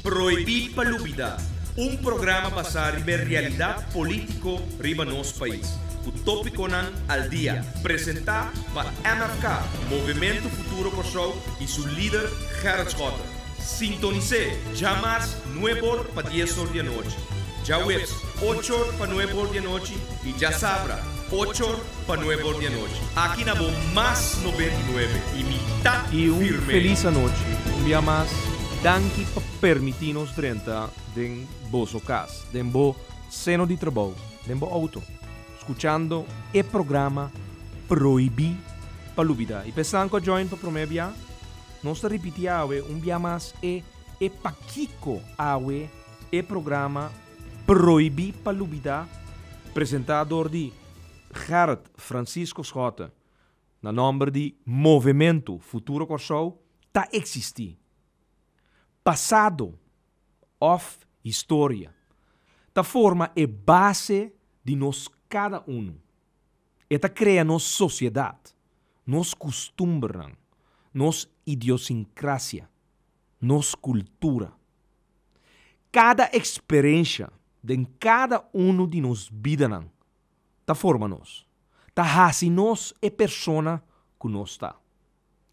Prohibí pa Lubidá, un programa basá riba e realidat polítiko riba nos pais, ku tópikonan al dia, presentá pa MFK, Movementu Futuro Kòrsou, i su lider Gerrit Schotte. Sintonis'é djamars nueb'or pa dies'or di anochi, djaweps och'or pa nueb'or di anochi i djasabra och'or pa nueb'or di anochi. Aki na bo Mas 99 i mi ta I un firme. felis anochi. Un bia mas, danki pa permití nos drenta den boso kas, den bo seno di trabou, den bo outo, skuchando e programa Prohibí pa Lubidá. I pa esnan ku a join pa promé bia, nos ta ripití awe un bia mas e e pakiko awe e programa Prohibí pa Lubidá, presentá dor di Gerrit Francisco Schotte na nòmber di Movementu Futuro Kòrsou ta eksistí. Pasado òf historia ta forma e base di nos kada unu. E ta krea nos sosiedat, nos kustumbernan, nos idiosinkrasia, nos kultura. Kada eksperensha den kada unu di nos bidanan ta forma nos, ta hasi nos e persona ku nos ta.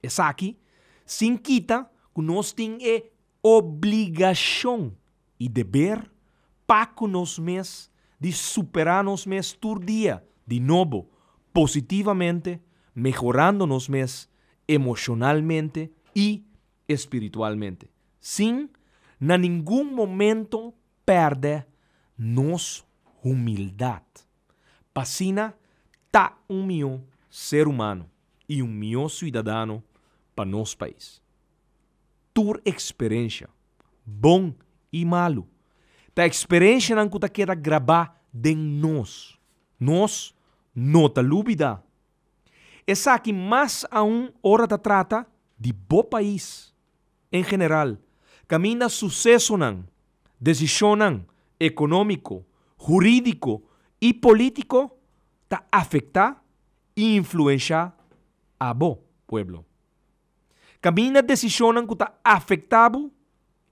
Esaki sin kita ku nos tin e obligashon i deber pa ku nos mes di superá nos mes tur dia di nobo positivamente, mehorando nos mes emoshonalmente i espiritualmente, sin na ningun momento pèrdè nos humildat. P'asina ta un mihó ser humano i un mihó suidadano pa nos pais. Tur eksperensha, bon i malu, ta eksperenshanan ku ta keda grabá den nos. Nos no ta lubidá. Esaki mas aun ora ta trata di bo pais en general, kaminda susesonan, desishonnan ekonómiko, hurídiko i polítiko ta afektá i influenshá abo, pueblo. Kaminda desishonnan ku ta afektá bo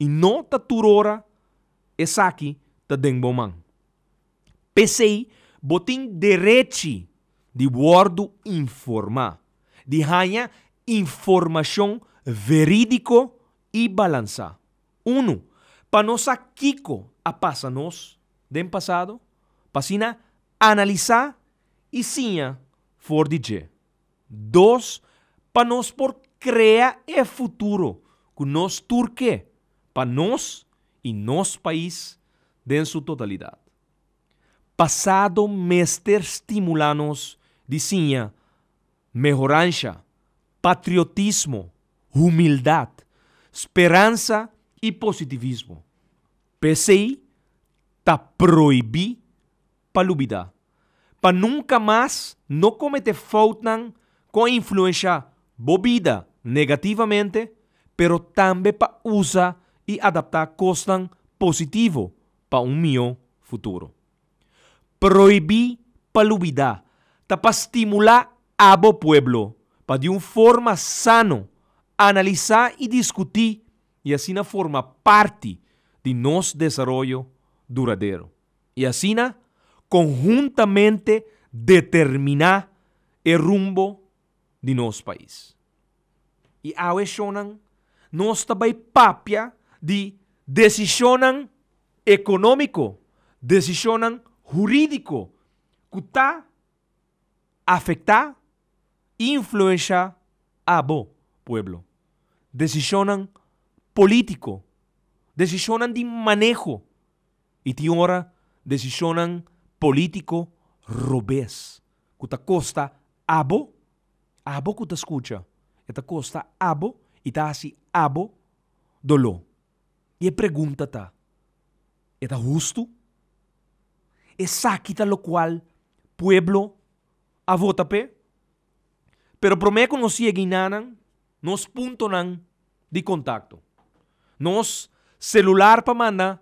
i no ta tur ora esaki ta den bo man. P'esei bo tin derechi di wòrdu informá, di haña informashon verídiko i balansá. Unu, pa nos sa kiko a pasa nos den pasado, pa asina analisá i siña for di dje. Dos, pa nos por krea e futuro ku nos tur ke pa nos i nos pais den su totalidat. Pasado mester stimulá nos di siña mehoransha, patriotismo, humildat, speransa i positivismo. P'esei ta prohibí pa lubidá, pa nunka mas no kometé foutnan ku a influenshá bo bida negativamente, pero tambe pa usa i adaptá kosnan positivo pa un mihó futuro. Prohibí pa lubidá ta pa stimulá abo pueblo pa di un forma sano analisá i diskutí i asina forma parti di nos desaroyo duradero i asina konhuntamente determiná e rumbo di nos pais. I awe shonnan nos ta bai papia di desishonnan ekonómiko, desishonnan hurídiko ku ta afektá i influenshá abo, pueblo. Desishonnan polítiko, desishonnan di maneho i tin ora desishonnan polítiko robes ku ta kosta abo, abo ku ta skucha, e ta kosta abo i ta hasi abo doló. I e pregunta ta, E ta hustu? Esaki ta lokual pueblo a vota p'e? Pero promé ku nos yega einanan, nos puntonan di kontakto. Nos selular pa manda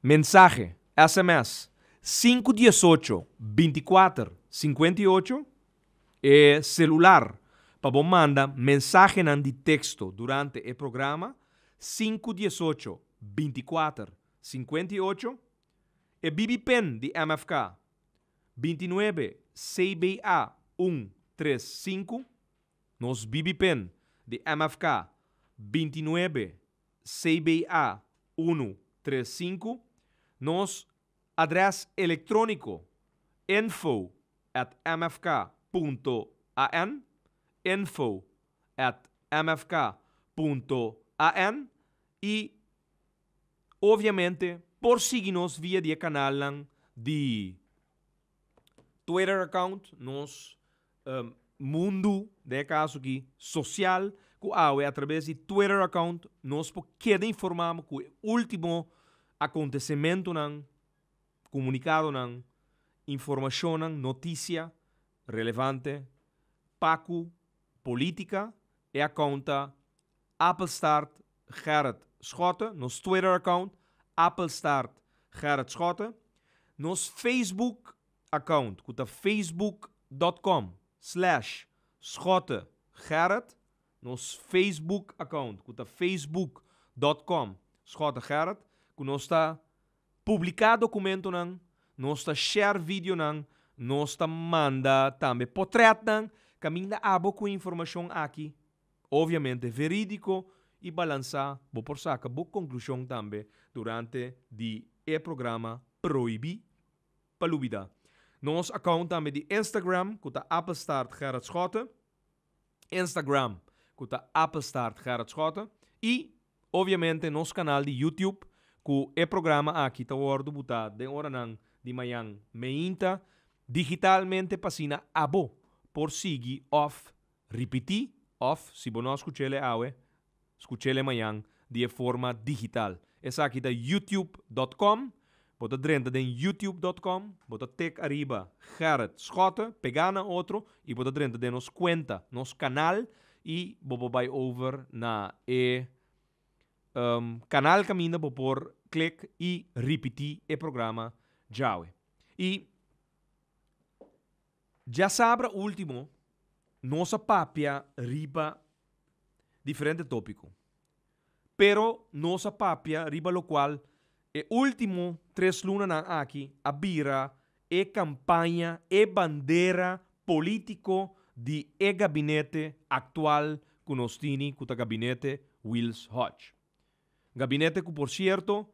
mensahe, sms, sinku diesocho bintikuater sinkuenta i ocho, e selular pa bo manda mensahenan di teksto durante e programa. 5 18 24 58. E BB Pen di MFK 29 CBA 135. Nos BB Pen di MFK 29 CBA 135. Nos adrès elektróniko info@mfk.an, info@mfk.an. I obviamente por sigui nos via di kanal di Twitter account, nos mundu, den kaso aki, sosial, ku awe a traves di Twitter account, nos por keda informá ku e último akontesimentunan, komunikadonan, informashonnan, notisia relevante, pa ku polítika, e account Appelstart Gerrit Schotte, nos Twitter account Appelstart Gerrit Schotte, nos Facebook account, ku ta facebook.com/SchotteGerrit, nos Facebook account, ku ta facebook.com Schotte Gerrit, ku nos ta publiká dokumentonan, nos ta share videonan, nos ta manda tambe portretnan, kaminda abo ku informashon aki, obviamente verídiko i balansá, bo por saka bo konklushon tambe durante di e programa Prohibí pa Lubidá. Nos account tambe di Instagram, ku ta Appelstart Gerrit Schotte. Instagram, ku ta Appelstart Gerrit Schotte. I, obviamente, nos kanal di YouTube, ku e programa aki ta wòrdu botá den oranan di mañan meinta, digitalmente pa asina abo por sigui òf ripití òf si bo no skuch'é awe, skuch'é mañan di forma digital. Esaki ta youtube.com, bo ta drenta den youtube.com, bo ta tek ariba Gerrit Schotte, pega na otro i bo ta drenta den nos kuenta, nos kanal i bo por bai over na e kanal kaminda bo por klik i ripití e programa djawe. I djasabra último, nos a papia riba diferente tópiko. Pero nos a papia riba lokual e último 3 lunanan aki a bira e kampaña, e bandera polítiko di e gabinete aktual ku nos tin, ku ta gabinete Wiels Hodge. Gabinete ku, por sierto,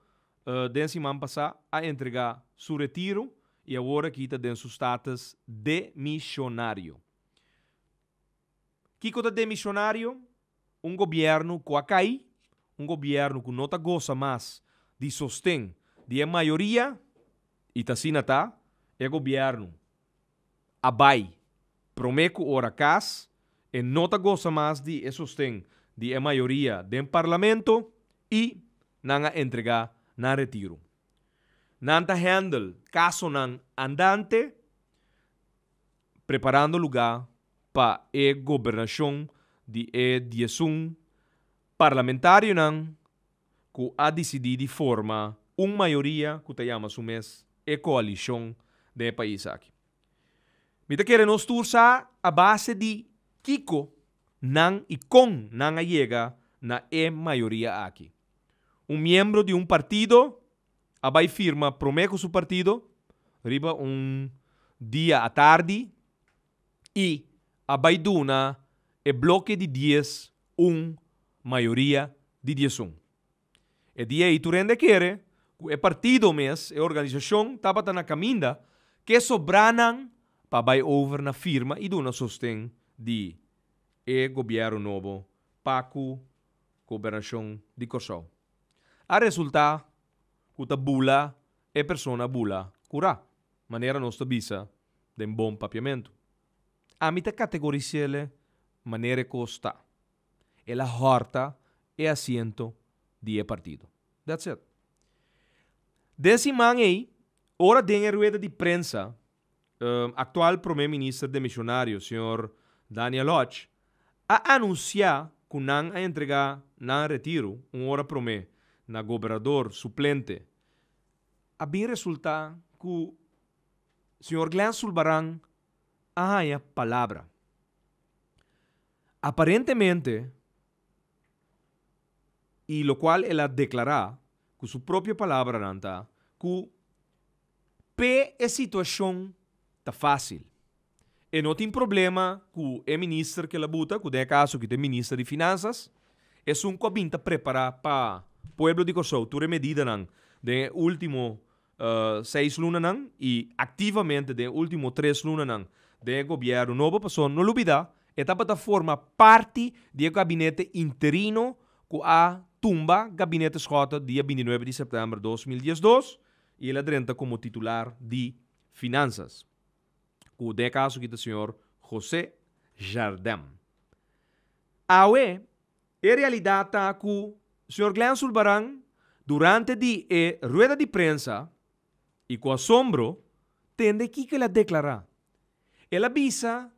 den siman pasá a entregá su retiro i awor aki ta den su status demishonario. Kiko ta demishonario? Un gobièrnu ku a kai, un gobièrnu ku no ta gosa mas di sosten di mayoria, i ta asina ta, e gobièrnu a bai promé ku ora kas, e no ta gosa mas di sosten di mayoria den parlamento i nan a entregá nan retiro. Nan ta handle kasonan andante, preparando lugá pa e gobernashon di e 11 parlamentarionan ku a disidí di forma un mayoria ku ta yama su mes e koalishon di e pais aki. Mi ta kere nos tur sa a base di kiko nan i kon nan a yega na e mayoria aki. Un miembro di un partido a bai firma promé ku su partido riba un dia atardi i a bai duna e bloke di 10 un mayoria di 11. E dia ei tur hende a kere ku e partido mes, e organisashon, tabata na kaminda ku sobranan pa bai over na firma i duna sosten di e gobièrnu nobo pa ku gobernashon di Kòrsou. A resultá ku ta bula e persona bula kurá. Manera nos ta bisa den bon papiamentu. Ami ta kategoris'é manera kos ta. El a hòrta e asiento di e partido. That's it. Den siman ei, ora den rueda di prensa, aktual promé minister demishonario, señor Daniel Hodge, a anunsiá ku nan a entregá nan retiro, un ora promé, na gobernador suplente. A bin resultá ku señor Glenn Sulbaran a haña palabra. Aparentemente, I lokual el a deklará ku su propio palabranan ta ku p'e e situashon ta fásil. E no tin problema ku e minister ku el a buta, ku den e kaso aki ta e minister di Finansas, esun ku a bin ta prepará pa pueblo di Kòrsou tur e medidanan den e último seis lunanan i aktivamente den e último tres lunanan den e gobièrnu nobo, pasobra no lubidá e tabata forma parti di e gabinete interino ku a tumba gabinete Schotte dia bintinuebe di sèptèmber 2012 i el a drenta komo titular di Finansas, ku den e kaso aki ta señor José Jardem. Awe e realidat ta ku señor Glenn Sulbaran durante di e rueda di prensa i ku asombro tende kiko el a deklará. El a bisa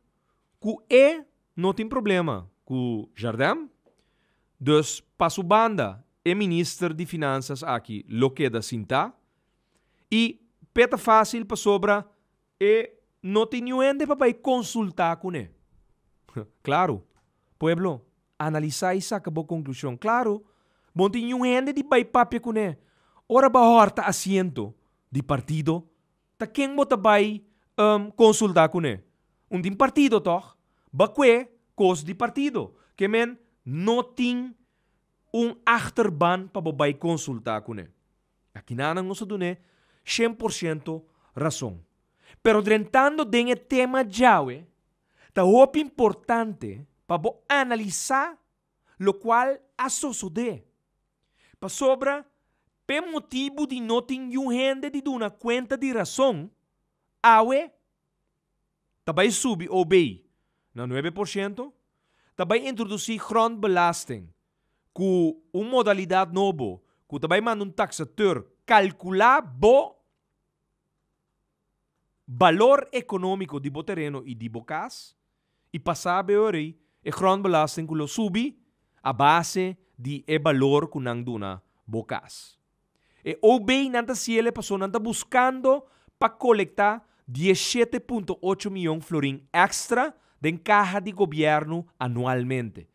ku e no tin problema ku Jardem, dus pa su banda e minister di Finansas aki lo keda sintá i p'e ta fásil pasobra e no tin niun hende pa bai konsultá kuné. Klaru, pueblo, analisá i saka bo konklushon. Klaru, bo no tin niun hende di bai papia kuné. Ora bo a hòrta asiento di partido, Ta ken bo ta bai konsultá kuné? Un tin partido tòg? Ba kue kos di partido. Ke men no tin un achterban pa bo bai konsultá kuné. Akinanan nos a dun'é 100% rason. Pero drentando den e tema djawe, ta hopi importante pa bo analisá lokual a sosodé. Pasobra p'e motibu di no tin yu hende di duna kuenta di rason, awe ta bai subi OB na 9%, ta bai introdusí grondbelasting ku un modalidat nobo ku ta bai manda un taksateur kalkulá bo balor ekonómiko di bo tereno i di bo kas i pasá beorei e grondbelasting ku lo subi a base di e balor ku nan duna bo kas. E OB nan ta siele pasobra nan ta buskando pa kolektá 17.8 mion florin èkstra den kaha di gobièrnu anualmente.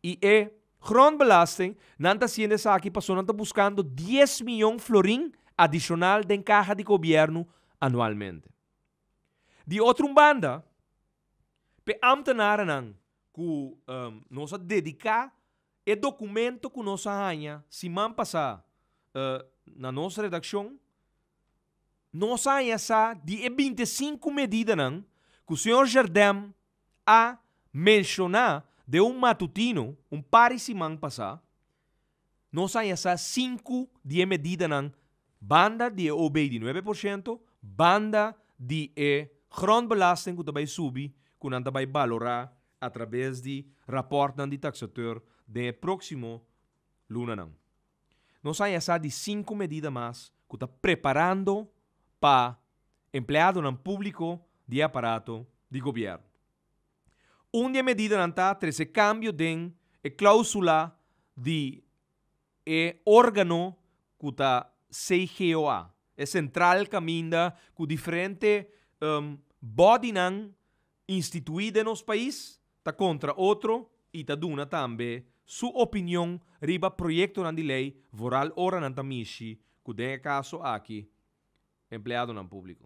I e grondbelasting nan ta hasiendo esaki pasobra nan ta buskando 10 mion florin adishonal den kaha di gobièrnu anualmente. Di otro un banda, p'e ámtenaranan ku nos a dediká e dokumento ku nos a haña siman pasá na nos redakshon, nos a haña sa di e 25 medidanan ku señor Jardem a menshoná den un matutino un par di siman pasá, nos a haña sa sinku di e medidanan banda di e OB di 9%, banda di e grondbelasting ku ta bai subi ku nan ta bai balorá atrabes di rapòrtnan di taksateur den e próksimo lunanan. Nos a haña sa di sinku medida mas ku ta preparando pa empleadonan públiko di e aparato di gobièrnu. Un di e medidanan ta trese kambio den e klóusula di e órgano ku ta CGOA, e sentral kaminda ku diferente bòdinan instituí den nos pais ta kontra otro i ta duna tambe su opinion riba proyektonan di lei vooral ora nan ta mishi ku den e kaso aki empleadonan públiko.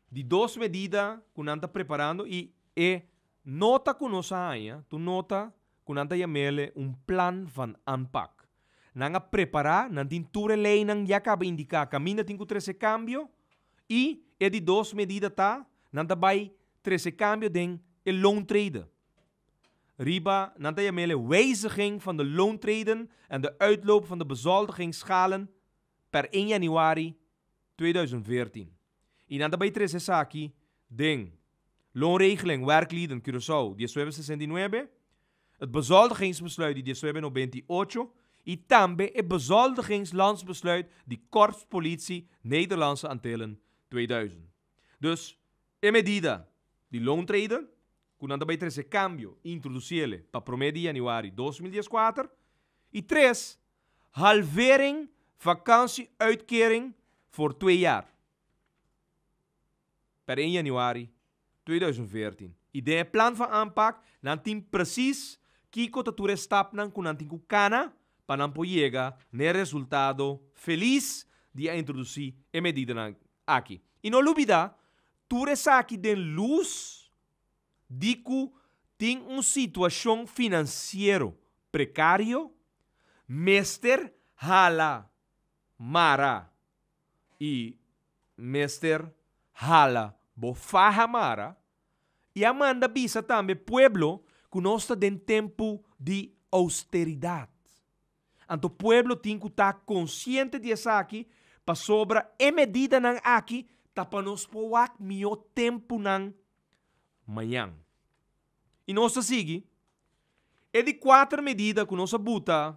Di dos medida ku nan ta preparando i e nota ku nos a haña ta un nota ku nan ta yam'ele un plan van aanpak. Nan a prepará, nan tin tur e leinan ya kaba indiká kaminda tin ku trese kambio i e di dos medida ta nan ta bai trese kambio den e loontrede. Riba nan ta yam'ele wijziging van de loontreden en de uitloop van de bezoldigingsschalen per 1 januari 2014. I nan ta bai trese esaki den Loonregeling Werklieden Curaçao 1969, het Bezoldigingsbesluit di 1998 i tambe e Bezoldigingslandsbesluit di Korpspolitie Nederlandse Antillen 2000. Dus, e medida di loontrede ku nan ta bai trese kambio i introdusiele pa promé di januari 2014 i tres, Halvering vakantie-uitkering voor twee jaar per 1 januari 2014. I den e plan van aanpak nan tin precies kiko ta tur e stapnan ku nan tin ku kana. pa nan por yega na e resultado felis di a introdusí e medidanan aki. I no lubidá, tur esaki den lus di ku tin un situashon finansiero prekario, mester hala mara i mester hala bo faha mara i a manda bisa tambe pueblo ku nos ta den tempu di ousteridat. Anto pueblo tin ku ta konsiente di esaki pasobra e medidanan aki ta pa nos por wak mihó tempunan mañan. I nos ta sigui. E di kuater medida ku nos a buta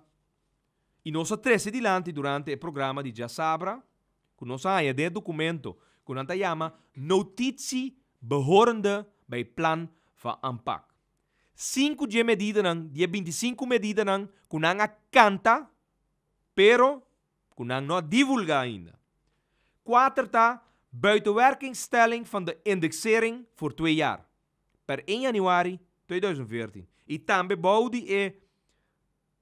i nos a trese dilanti durante e programa di djasabra, ku nos a haña den e dokumento ku nan ta yama Notitie behorende bij plan van aanpak. Sinku dje medidanan di e bintisinku medidanan ku nan a kanta, pero ku nan no a divulgá ainda. Kuater ta buitenwerkingstelling van de indexering voor twee jaar, per 1 januari 2014, i tambe bou di e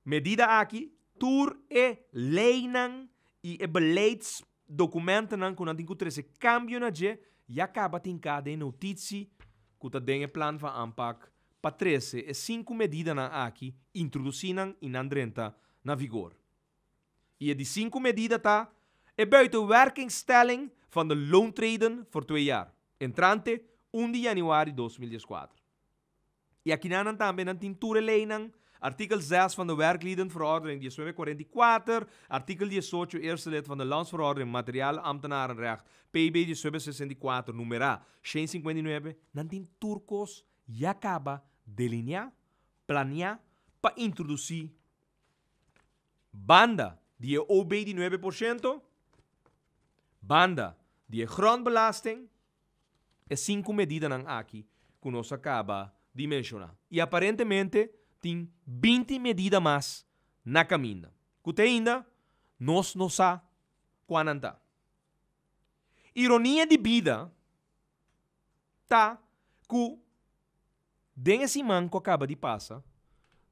medida aki tur e leinan i e beleidsdokumentonan ku nan tin ku trese kambio na dje ya kaba tinká den e notitsi ku ta den e plan van aanpak pa trese e sinku medidanan aki, introdusí nan i nan drenta na vigor. I e di sinku medida ta e buitenwerkingstelling van de loontreden voor twee jaar, entrante un di januari 2014. I akinan nan tambe nan tin tur e leinan, artikel 6 van de Werkliedenverordening 1944, artikel 18 eerste lid van de Landsverordening Materiaal Ambtenarenrecht PB 1964 numera 159, nan tin tur kos ya kaba delineá, planeá pa introdusí banda di e OB di 9%, banda di e grondbelasting, E sinku medidanan aki ku nos a kaba di menshoná. I aparentemente tin 20 medida mas na kaminda, ku te ainda nos no sa kua nan ta. Ironia di bida ta ku den e siman ku a kaba di pasa,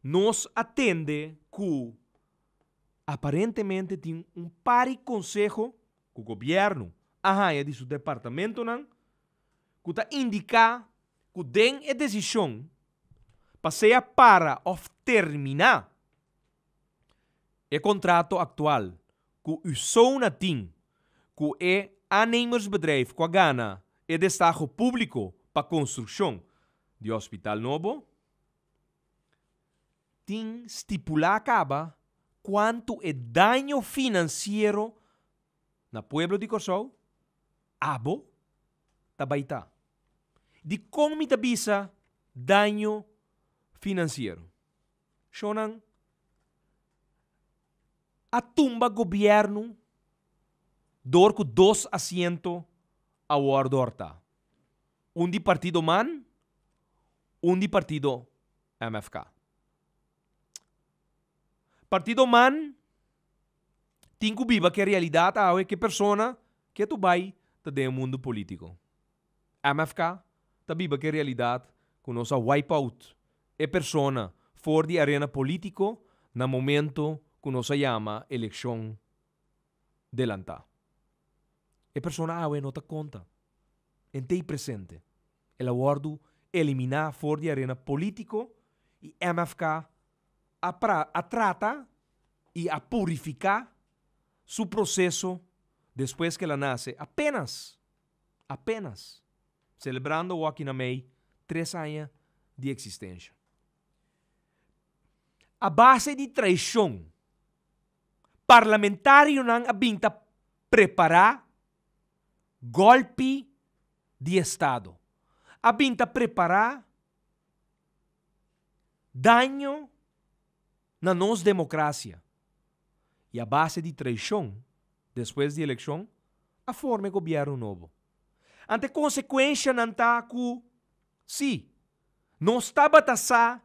nos a tende ku aparentemente tin un par di konseho ku gobièrnu a haña di su departamentonan ku ta indiká ku den e desishon pa sea para òf terminá e kontrato aktual ku Usona tin ku e aannemersbedrijf ku a gana e destaho públiko pa konstrukshon di hospital nobo, tin stipulá kaba kuantu e daño finansiero na pueblo di Kòrsou abo ta bai ta. Dikon mi ta bisa daño finansiero? Shownan a tumba gobièrnu dor ku dos asiento a wòrdu hòrtá. Un di partido man, un di partido MFK. Partido man tin ku biba ku e realidat awe ku e persona ke tu bai ta den e mundu polítiko. MFK ta biba ku e realidat ku nos a wipe out e persona for di arena polítiko na momento ku nos a yama elekshon delantá. E persona awe no ta konta. Entei presente. El a wòrdu eliminá for di arena polítiko i MFK a pra a trata i a purifiká su proseso despues ku el a nase apenas, apenas, selebrando awor na mei 3 aña di eksistensha. A base di traishon, parlamentarionan a bin ta prepará gòlpi di estado. A bin ta prepará daño na nos demokrasia. I a base di traishon, despues di elekshon, a forma gobièrnu nobo. Anto konsekuensianan ta ku si nos tabata sa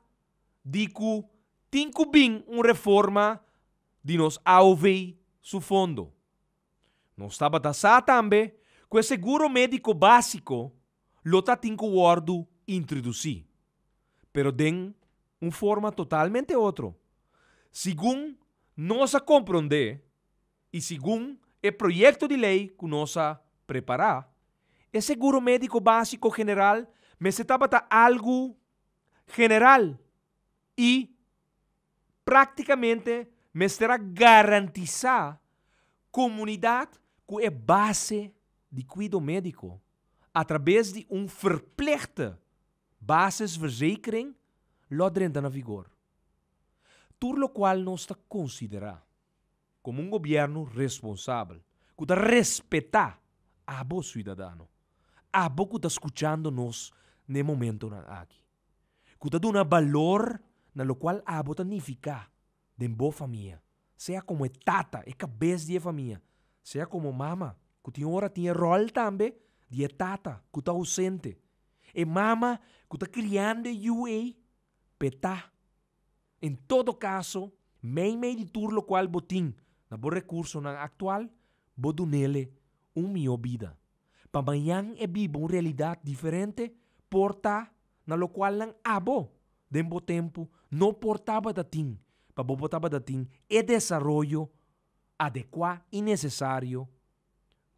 di ku tin ku bin un reforma di nos AOV su fondo. Nos tabata sa tambe ku e seguro médiko básiko lo ta tin ku wòrdu introdusí. Pero den un forma totalmente otro. Segun nos a komprondé i segun e proyekto di lei ku nos a prepará, e seguro médiko básiko general mester tabata algu general i práktikamente mester a garantisá komunidat ku e base di kuido médiko atrabes di un verplichte basisverzekering lo drenta na vigor. Tur lokual nos ta konsiderá komo un gobièrnu responsabel ku ta respetá abo siudadano, abo ku ta skuchando nos na e momentonan aki, ku ta duna balor na lokual abo ta nifiká den bo famia, sea komo e tata, e kabes di e famia, sea komo mama, ku tin ora tin e ròl tambe di e tata ku ta ousente, e mama ku ta kriando e yu ei p'e ta. En todo kaso, meimei di tur lokual bo tin na bo rekursonan aktual, bo dun'ele un mihó bida. Pa mañan e biba un realidat diferente por ta na lokual nan abo den bo tempu no por tabata tin pa bo por tabata tin e desaroyo adekuá i nesesario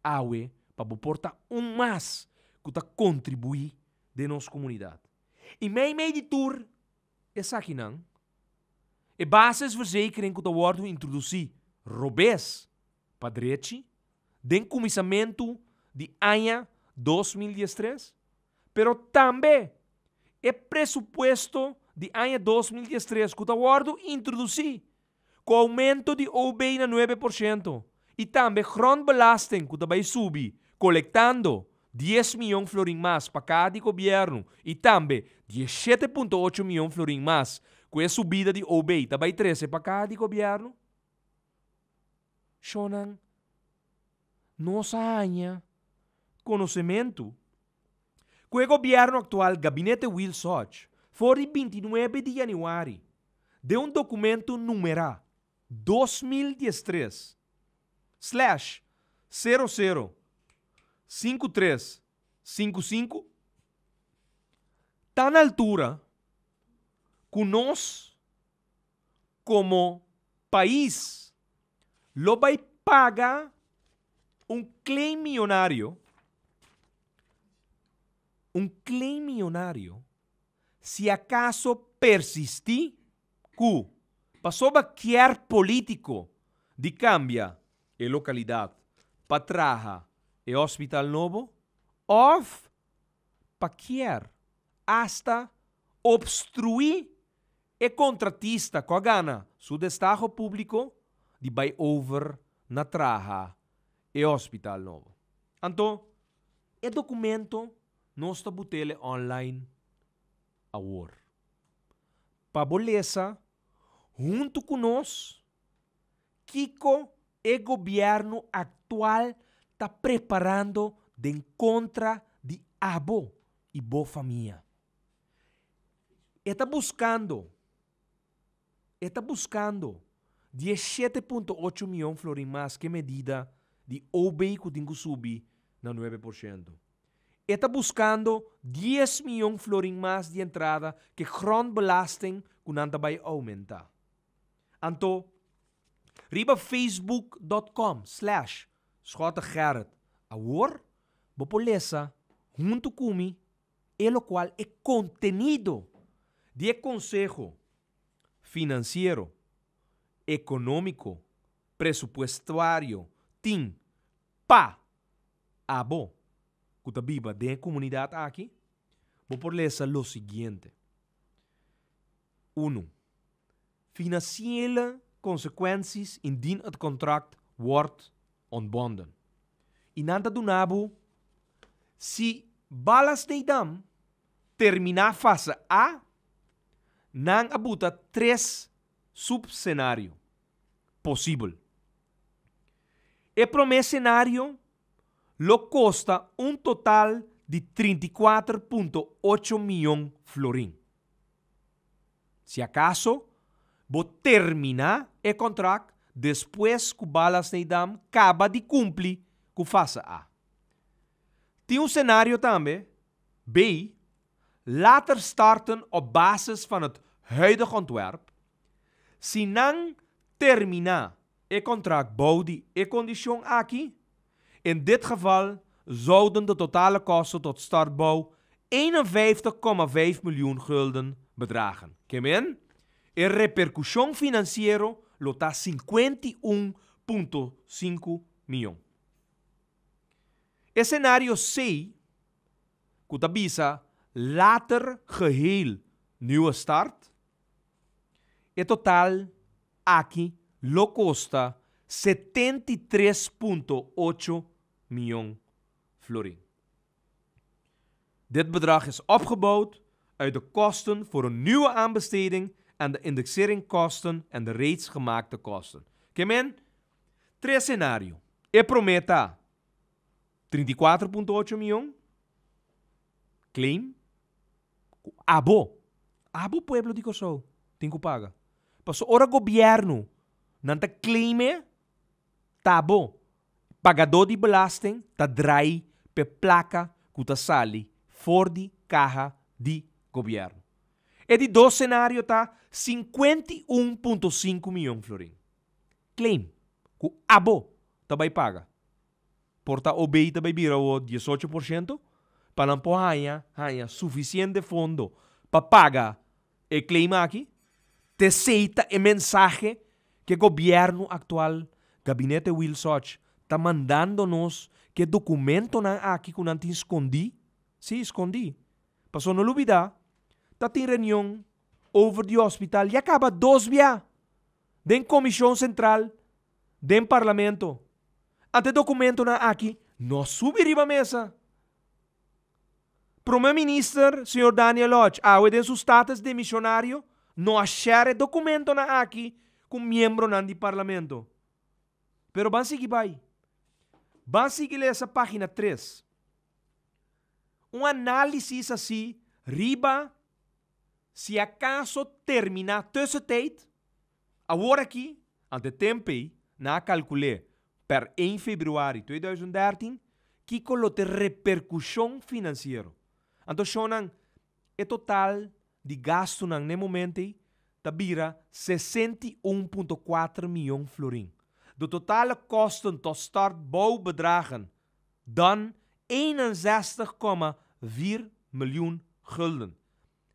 awe pa bo por ta un mas ku ta kontribuí den nos komunidat. I meimei di tur esakinan, e basisverzekering ku ta wòrdu introdusí robes pa drechi den kuminsamentu di aña 2013, pero tambe e presupuesto di aña 2013 ku ta wòrdu introdusí ku oumento di OB na 9% i tambe grondbelasting ku ta bai subi kolektando 10 mion florin mas pa kaha di gobièrnu i tambe 17.8 mion florin mas ku e subida di OB ta bai trese pa kaha di gobièrnu. Shonnan, nos a haña konosementu ku e gobièrnu aktual Gabinete Wiels Hodge for di 29 di yanüari den un dokumento numerá 2013 slash 00 53 55 ta na altura ku nos komo pais lo bai paga un claim miyonario, un claim miyonario si acaso persisti cu pasobra kier politico di cambia e localidad pa traha e hospital nobo of pa kier hasta obstrui e kontratista ku a gana su destaho públiko di bai over na traha e hospital nobo. Anto, e dokumento nos ta but'ele online awor. Pa bo lesa huntu ku nos kiko e gobièrnu aktual ta preparando den kontra di abo i bo famia. E ta buskando, e ta buskando 17.8 mion florin mas ku e medida di OB ku tin ku subi na 9%. E ta buskando 10 mion florin mas di entrada ku e grondbelasting ku nan ta bai oumentá. Anto, riba facebook.com/schottegerrit awor bo por lesa huntu ku mi e lokual e kontenido di e Konseho Finansiero, Ekonómiko, Presupuestario tin pa abo ku ta biba den e komunidat aki, bo por lesa lo siguiente, Unu, Financiële consequenties indien het contract wordt ontbonden. I nan ta duna bo si Ballast Nedam terminá fase A, nan a buta tres supsenario posibel. E promé senario lo kosta un total di 34.8 mion florin. Si akaso bo terminá e kontrakt despues ku Ballast Nedam kaba di kumpli ku fase A. Tin un senario tambe, B, later starten op basis van het huidig ontwerp, si nan terminá e kontrakt bou di e kondishon aki, in dit geval zouden de totale kosten tot start bouw 51,5 miljoen gulden bedragen. Ke men, e reperkushon finansiero lo ta 51,5 mion. E senario C, ku ta bisa later geheel nieuwe start, e total aki lo kosta 73,8 mion florin. Dit bedrag is opgebouwd uit de kosten voor een nieuwe aanbesteding en de indexeringkosten en de reeds gemaakte kosten. Ke men, tres senario. E promé ta 34,8 mion, claim, ku abo, abo pueblo di Kòrsou tin ku paga. Paso ora gobièrnu nan ta claim e, ta bo, pagadó di belasting, ta drai p'e plaka ku ta sali for di kaha di gobièrnu. E di dos senario ta 51,5 mion florin. Claim ku abo ta bai paga. Por ta OB ta bai bira awor 18% pa nan por haña haña sufisiente fondo pa paga e claim aki. T'esei ta e mensahe ku e gobièrnu aktual, Gabinete Wilsoch, ta mandando nos ku e dokumentonan aki ku nan tin skondí, sí, skondí. Pasobra no lubidá, ta tin reunion over di hospital ya kaba dos bia den Komishon Sentral den Parlamento. Ante e dokumentonan aki no a subi riba mesa. Prome Minister, señor Daniel Hodge, awe den su status demisionario no a share e dokumentonan aki ku miembronan di Parlamento. Pero ban sigui bai. Ban sigui lesa pagina tres. Un análisis así riba si acaso terminá tussentijd, awor aki, ante tempo ei, nan a kalkul'é per 1 februari 2013, kiko lo ta e reperkushon finansiero. Anto shonnan, e total di gastunan n'e momento ei ta bira 61,4 mion florin. De totale kosten tot start bouwbedragen dan 61,4 miljoen gulden.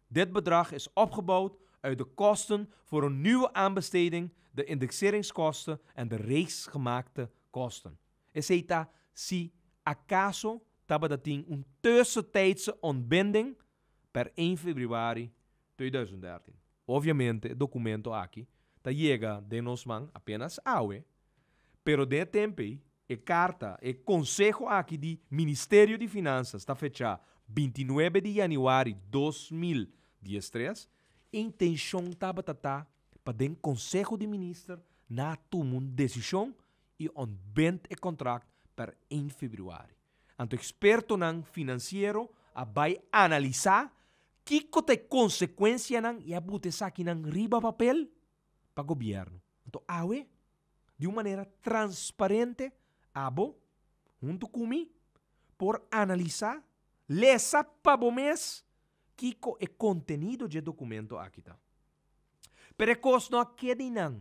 Dit bedrag is opgebouwd uit de kosten voor een nieuwe aanbesteding, de indexeringskosten en de reeds gemaakte kosten. Esei ta si acaso tabata tin un tussentijdse ontbinding per 1 februari 2013. Obviamente e documento aki ta yega den nos man apenas awe, pero den e tempo ei e karta, e konseho aki di Ministerio di Finansas ta fechá 29 di yanüari 2013. Intenshon tabata ta pa den Konseho di Minister nan a tuma un desishon i ontbind e kontrakt per 1 febrüari. Anto ekspertonan finansiero a bai analisá kiko ta e konsekuensianan i a buta esakinan riba papel pa gobièrnu. Anto awe, di un manera transparente, abo, huntu ku mi, por analisá, lesa pa bo mes kiko e kontenido dje dokumento aki ta. Pero e kos no a keda einan.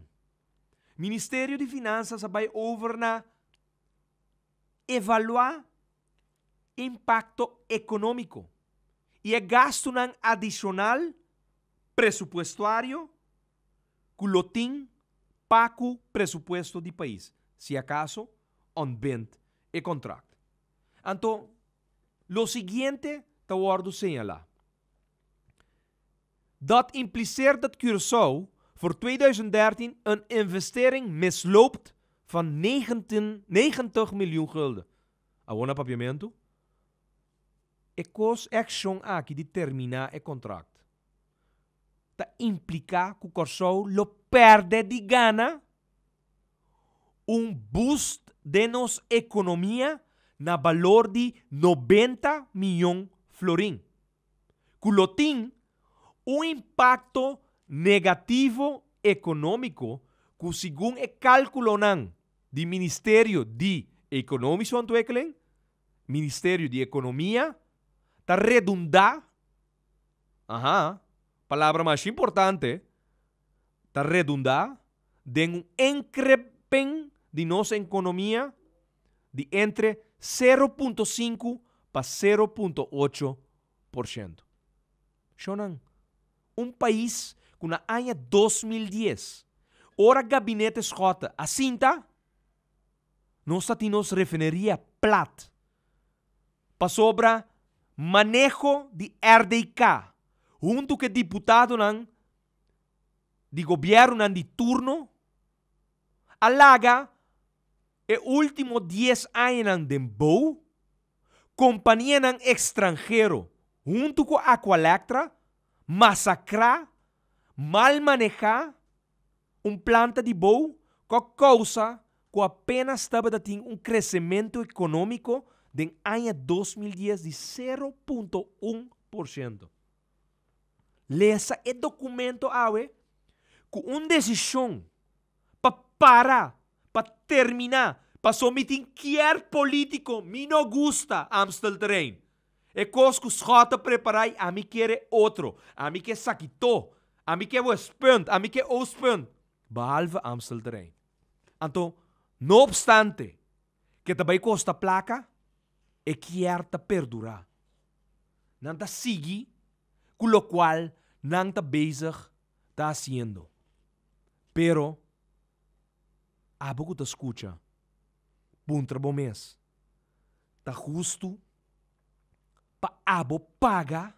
Ministerio di Finansas a bai over na evaluá impakto ekonómiko i e gastunan adishonal presupuestuario ku lo tin pa ku presupuesto di pais, si akaso ontbind e kontrakt. Anto, lo siguiente ta wòrdu señalá. Dat impliceert dat Curaçao voor 2013 een investering misloopt van 90 miljoen gulden. Awor na Papiamentu, e kos e akshon aki di terminá e kontrakt ta impliká ku Kòrsou lo pèrdè di gana un boost den nos ekonomia na balor di 90 mion florin, ku lo tin un impakto negativo ekonómiko ku segun e kálkulonan di Ministerio di Economische Ontwikkeling, Ministerio di Ekonomia, ta redundá, aha, palabra masha importante, ta redundá. den un inkrimping di nos ekonomia di entre 0.5 pa 0.8%. Shonan, un pais ku na aña 2010, ora gabinete Schotte a sinta, nos tabatin nos refineria plat. Pasobra maneho di RDK, huntu ku diputadonan di gobièrnu di turno, a laga e último 10 añanan den BOW, kompanianan estranhero, huntu ku Aqualectra, masakrá, mal manehá un planta di BOW, ku kousa ku apenas tabatin un kresementu ekonómiko di aña 2010 di 0,1%. Lesa e dokumento awe ku un desishon pa para, pa terminá, pa someter kualke polítiko, mi no gusta Amstelterrein. E kos ku Schotte prepará, ami ke otro, ami ke Zakito, ami ke Westpunt, ami ke Oostpunt, behalve Amstelterrein. Anto, no obstante, ku tambe kosta plaka, e ke ta perdurá. Nan ta sigui, ku loke nan ta bezig ta hasiendo. Pero, abo ku ta skucha, puntra bo mes, ta hustu pa abo paga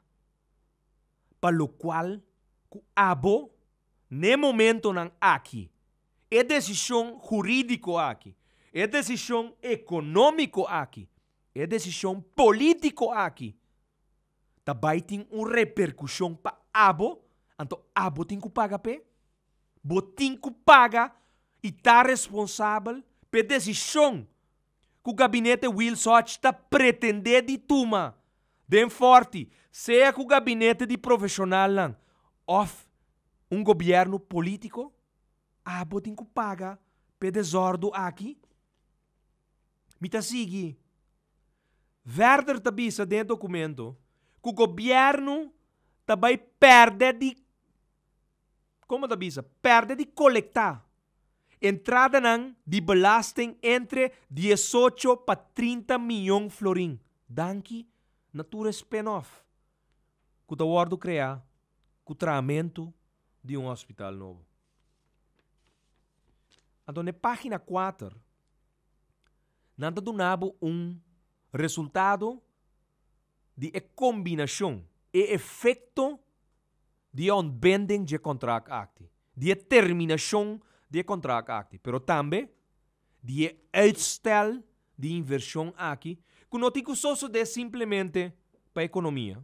pa loke ku abo n'e momentonan aki e desishon hurídiko aki, e desishon ekonómiko aki, e desishon polítiko aki, tambe tin un reperkushon pa abo, anto abo tin ku paga p'e, bo tin ku paga i ta responsabel pa desishon ku gabinete Wilsoch ta pretendé di tuma den Forti, sea ku gabinete di profeshonal òf un gobièrnu polítiko, abo tin ku paga pa desòrdu aki. Mi ta sigui. Verder ta bisa den dokumento ku gobièrnu tambe pèrdè di, kon ta bisa, pèrdè di kolektá entradanan di belasting entre 18 pa 30 mion florin. Danki na tur spin-off ku ta wòrdu kreá ku trahamentu di un hospital nobo. Anto, na página 4, nan ta duna un resultado di e kombinashon e efekto di ontbinding di kontrakt aki, di terminashon di kontrakt aki, pero tambe di uitstel di invershon aki, ku no tin ku sosodé simplemente pa ekonomia.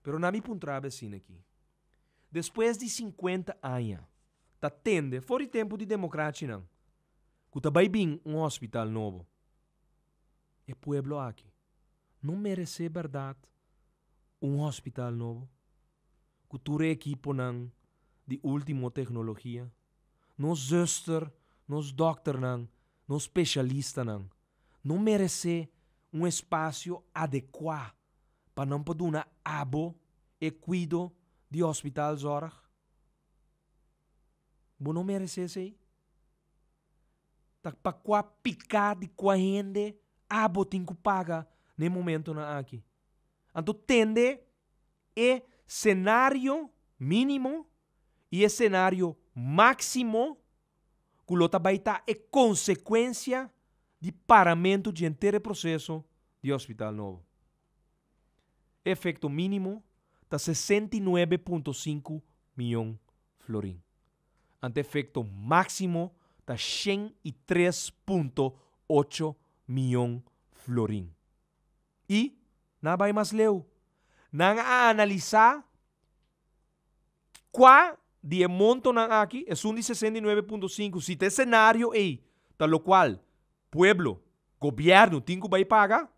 Pero na mi puntra asina aki. Despues di 50 aña, ta tende, for di tempu di demokrasia nan, ku ta bai bin un hospital nobo. E pueblo aki no meresé berdat un hospital nobo. Ku tur ekiponan di último teknologia. Nos zùster, nos dòkternan, nos spesialistanan, no meresé un espasio adekuá pa nan por duna abo e kuido di hospitalzorg? Bo no meresé esei? Ta pa kua piká di kua hende abo tin ku paga n'e momentonan aki. Anto tende e senario mínimo i e senario máksimo ku lo ta bai ta e konsekuensia di paramentu di henter proseso di hospital nobo. Efekto mínimo ta 69,5 mion florin. Anto efekto máksimo ta 103,8 mion florin. I nan a bai mas leu. Nan a analisá kua di e montonan aki, e un di 69,5, si e senario ei, ta loke pueblo, gobièrnu tin ku bai paga,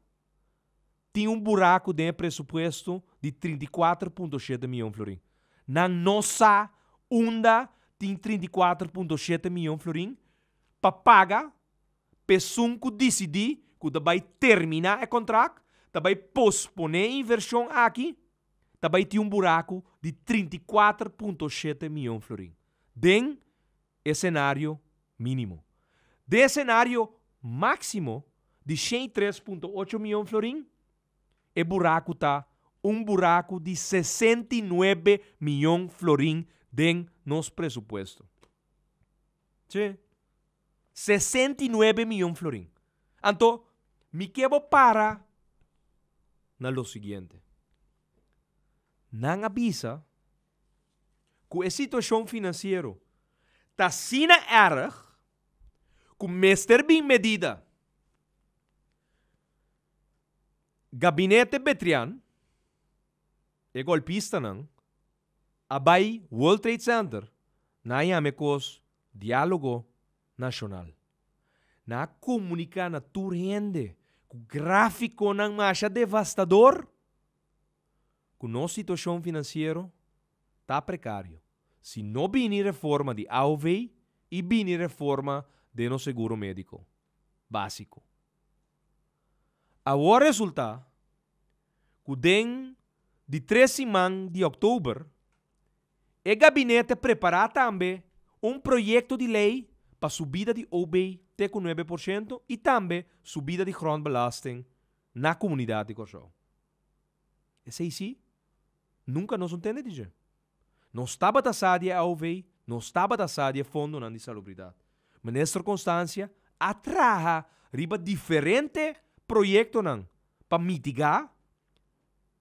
tin un buraku den presupuesto di 34,7 mion florin. Nan no sa unda tin 34,7 mion florin pa paga p'esun ku disidí ku bai terminá e kontrakt, bai posponé e invershon aki, bai tin un buraku di 34,7 mion florin. Den E scenario minimo. Den e scenario maximo di 103.8 miyon florin, e buraku ta un buraku di 69 miyon florin den nos presupuesto. Sí. 69 miyon florin. Anto, mi ke bo para na lo siguiente. Nan a bisa ku e situashon finansiero ta asina erg ku mester bin medida. Gabinete Betrian, e golpistanan, a bai World Trade Center, nan a yama e kos Diálogo Nashonal. Nan a komuniká na tur hende ku gráfikonan masha devastador ku nos situashon finansiero ta prekario si no bini reforma di aov i bini reforma den nos seguro médiko básiko. Awor resultá ku den di tres siman di òktober e gabinete prepará tambe un proyekto di lei pa subida di OB te ku 9% i tambe subida di grondbelasting na komunidat di Kòrsou. Esei sí, nunka nos no tende di dje. Nos tabata sa di e AOV, nos tabata sa di e fondonan di salubridat. Minister Constancia a traha riba diferente proyektonan pa mitigá,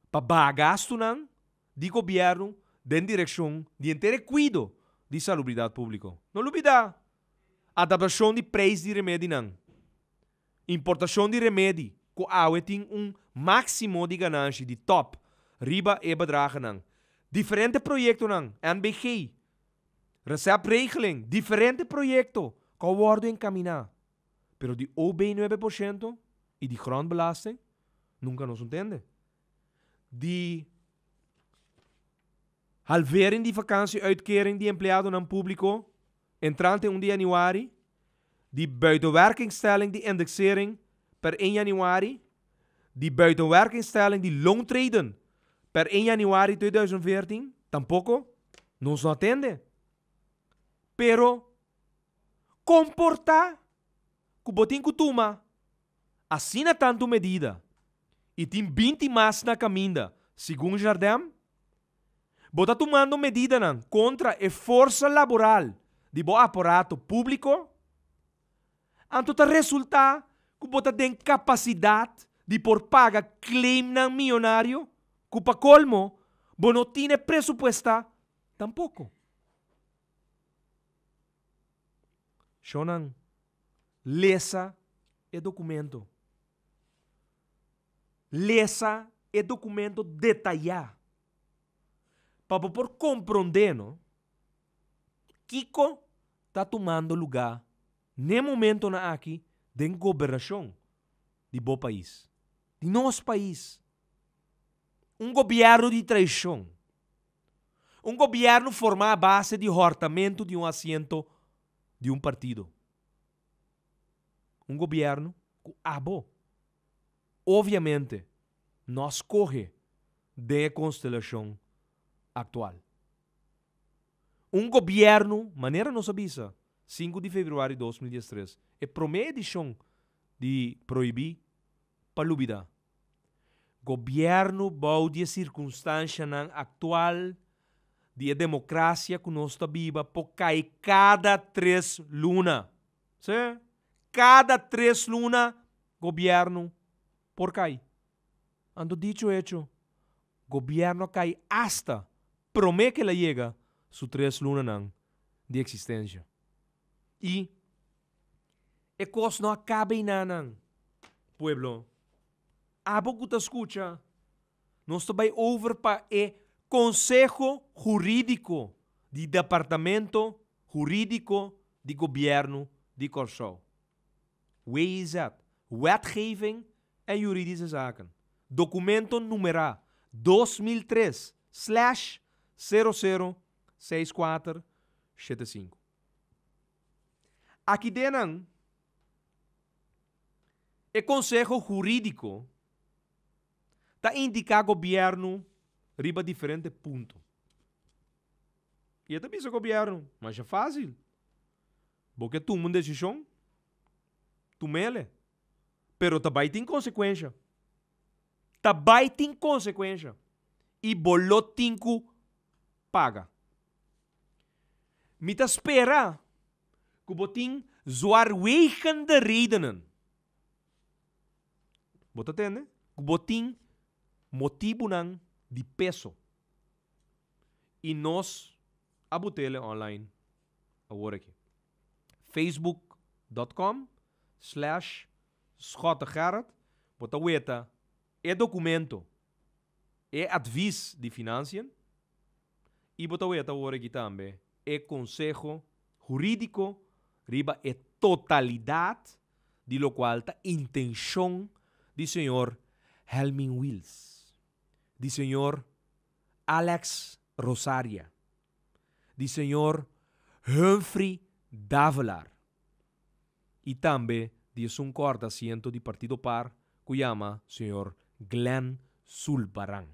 pa baha gastunan di gobièrnu den direkshon di henter e kuido di salubridat públiko. No lubidá adaptashon di preis di remedinan. Importashon di remedi ku awe tin un máksimo di gananshi di tòp riba e bedragennan. Diferente proyektonan, NBG, Receptregeling, diferente proyekto ku a wòrdu enkaminá, pero di OB 9% i di grondbelasting nunka nos no tende. Di halvering di vakantie-uitkering di empleadonan públiko entrante 1 di yanüari, di buitenwerkingstelling di indexering per 1 januari, di buitenwerkingstelling di loontreden per 1 januari 2014, tampoko nos no a tende. Pero komportá ku bo tin ku tuma asina tantu medida i tin 20 mas na kaminda, segun Jardem, bo ta tumando medidanan kontra e forsa laboral di bo aparato públiko, anto ta resultá ku bo ta den kapasidat di por paga claimnan miyonario ku pa kolmo bo no tine presupuestá tampoko. Shonnan, lesa e dokumento. Lesa e dokumento detayá pa bo por komprondé no kiko ta tumando lugá n'e momentonan aki den gobernashon di bo pais, di nos pais. Un gobièrnu di traishon, un gobièrnu formá a base di hòrtamentu di un asiento di un partido, un gobièrnu ku abo obviamente no a skohe den e konstelashon aktual. Un gobièrnu, manera nos a bisa 5 di februari 2013, e promé edishon di Prohibí pa Lubidá. Gobièrnu bou di e sirkunstanshanan aktual di e demokrasia ku nos ta biba por kai kada tres luna. Sí, kada tres luna gobièrnu por kai. Anto dicho hecho, gobièrnu a kai asta promé ku el a yega su tres lunanan di eksistensia. I e kos no a kaba einanan, pueblo. Abo ku ta skucha, nos ta bai over pa e Konseho Hurídiko di Departamento Hurídiko di Gobièrnu di Kòrsou. WIZ, Wetgeving en Juridische Zaken, dokumento numerá 2003 slash 006475. Aki den nan, e Konseho Hurídiko ta indiká gobièrnu riba diferente punto. I e ta bisa gobièrnu, masha fásil. Bo ke tuma un desishon, tum'ele. Pero ta bai tin konsekuensha. Ta bai tin konsekuensha. I bo lo tin ku paga. Mi ta spera ku bo tin zwaarwegende redenen. Bo ta tende? Ku bo tin motibunan di peso. I nos a butele online awor aki. Facebook dot com slash Schottegerrit bo ta weta e documento, e advies di Financiën i bo ta weta awor aki tambe e conseho huridico riba e totalidad di locual ta intencion di señor Helmin Wiels, di señor Alex Rosaria, di señor Humphrey Davelaar y tambe di esun corta asiento di Partido Par cu yama señor Glenn Sulbaran.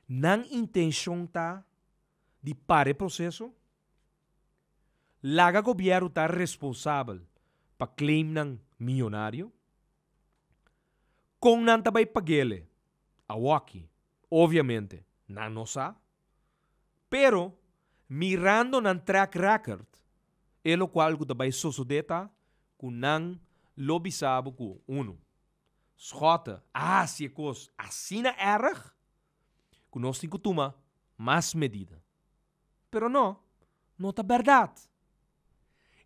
Nan intencion ta di para e proceso, laga gobierno ta responsabel pa claimnan miyonario, con nan ta bay paguele awoki, obviamente nan no sa, Pero, mirando nan track record, e locual cu ta bay sosode ta cu nan lo bisa bo cu, uno, Schotte a haci e cos asina erg cu nos tin cu tuma mas medida. Pero no, no ta berdad.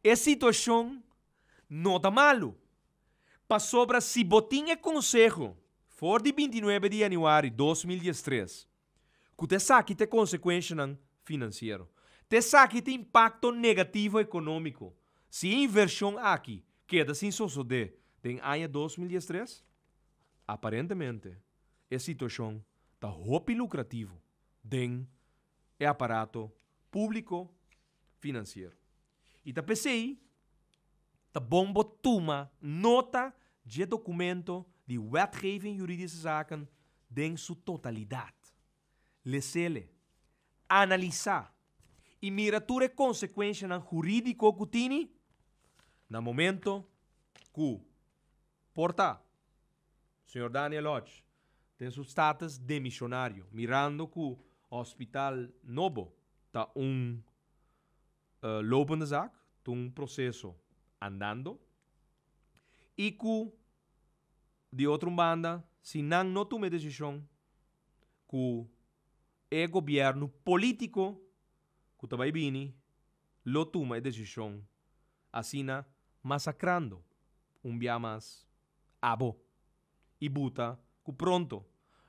E situacion no ta malo, pasobra si bo tin e conseho for di 29 di januari 2013, Ku ta esaki ta e konsekuenshanan finansiero. Ta esaki ta impakto negativo ekonómiko si e invershon aki keda sin sosodé den aña 2013. Aparentemente e situashon ta hopi lukrativo den e aparato públiko finansiero. I ta p'esei ta bon bo tuma nota dje dokumento di Wetgeving Juridische Zaken den su totalidat. Les'ele, analisá i mira tur e konsekuenshanan hurídiko ku tini na momento ku por ta señor Daniel Hodge den su status demishonario mirando ku Hospital Nobo ta un lopende zaak, ta un proseso andando i ku di otro un banda si nan no tuma e desishon ku e gobièrnu polítiko ku ta bai bini lo tuma e desishon asina masakrando un bia mas abo i buta ku pronto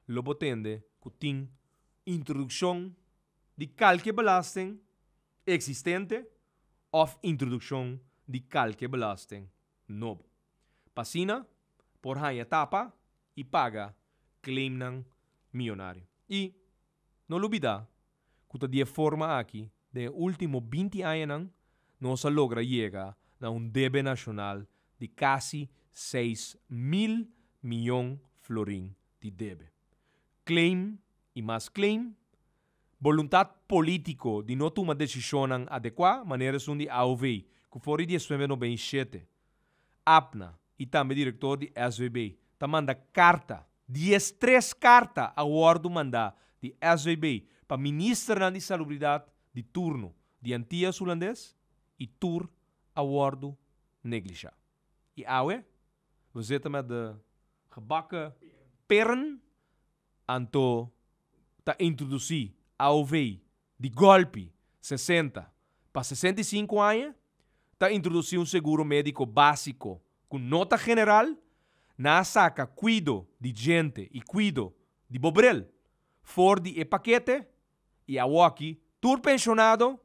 lo bo tende ku tin introdukshon di kalke belasting eksistente òf introdukshon di kalke belasting nobo. Pa asina por haña tapa i paga claimnan miyonario. I no lubidá ku ta di e forma aki den e último 20 añanan nos a logra yega na un debe nashonal di kasi 6000 miyon florin di debe. Claim i mas claim, boluntat polítiko di no tuma desishonnan adekuá manera esun di AOV ku for di 1997 APNA i tambe direktor di SVB ta manda karta, 13 karta a wòrdu mandá di SVB pa ministernan di salubridat di turno di Antias Hulandes i tur a wòrdu neglishá. I awe we zitten met de gebakken peren anto ta introdusí AOV di gòlpi 60 pa 65 aña, ta introdusí un seguro médiko básiko ku no ta general, nan a saka kuido di djente i kuido di bo bril for di e pakete i awoki tur penshonado,